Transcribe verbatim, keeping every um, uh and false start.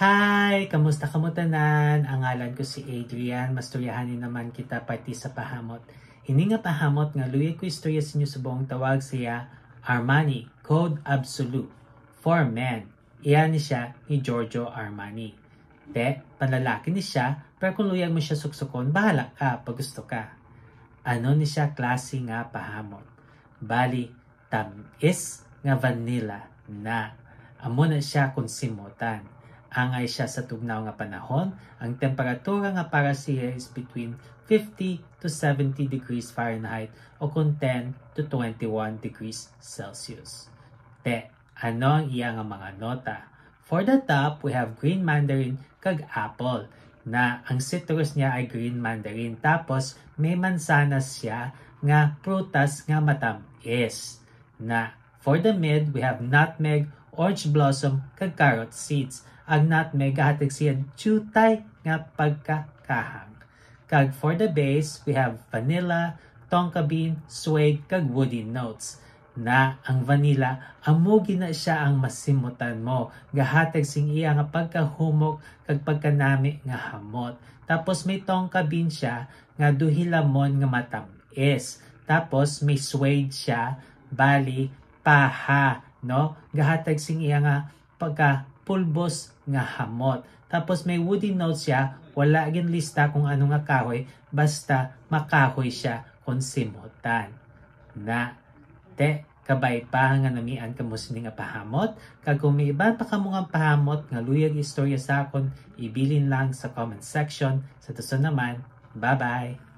Hi! Kamusta kamo tanan? Ang ngalan ko si Adrian. Mastoryahanin naman kita parte sa pahamot. Ini nga pahamot nga luyag ko istorya sa inyo subong tawag siya Armani Code Absolu for Men. Iya ni siya ni Giorgio Armani. Te, panlalaki ni siya, pero kung luyag mo siya suksukon, bahala ka pag gusto ka. Ano ni siya klase nga pahamot? Bali, tam-is nga vanilla na. Amo na siya kung simutan. Angay siya sa tugnaw nga panahon, ang temperatura nga para siya is between fifty to seventy degrees Fahrenheit o kung ten to twenty-one degrees Celsius. Te, ano ang iya nga mga nota? For the top, we have green mandarin kag apple, na ang citrus niya ay green mandarin. Tapos, may mansanas siya nga prutas nga matamis. Na, for the mid, we have nutmeg, orange blossom, kag carrot seeds. Ang nutmeg gahatag siya jutay nga pagkakahang. Kag for the base, we have vanilla, tonka bean, suede, kag woody notes. Na ang vanilla, amo gina siya ang masimutan mo. Gahatag sing iya nga pagkahumok kag pagkanami nga hamot. Tapos may tonka bean siya nga duhilamon nga matamis. Tapos may suede siya, bali, paha, no? Gahatag sing iya nga pagkapulbos nga hamot. Tapos may woody notes siya, wala ginlista kung ano nga kahoy, basta makahoy siya kung simutan. Na, te, kabay pa nga namian kamo sini nga pahamot, kag kung may iban pa kamo nga pahamot nga luyag istorya sa akon, ibilin lang sa comment section. Sa tuson naman, bye-bye!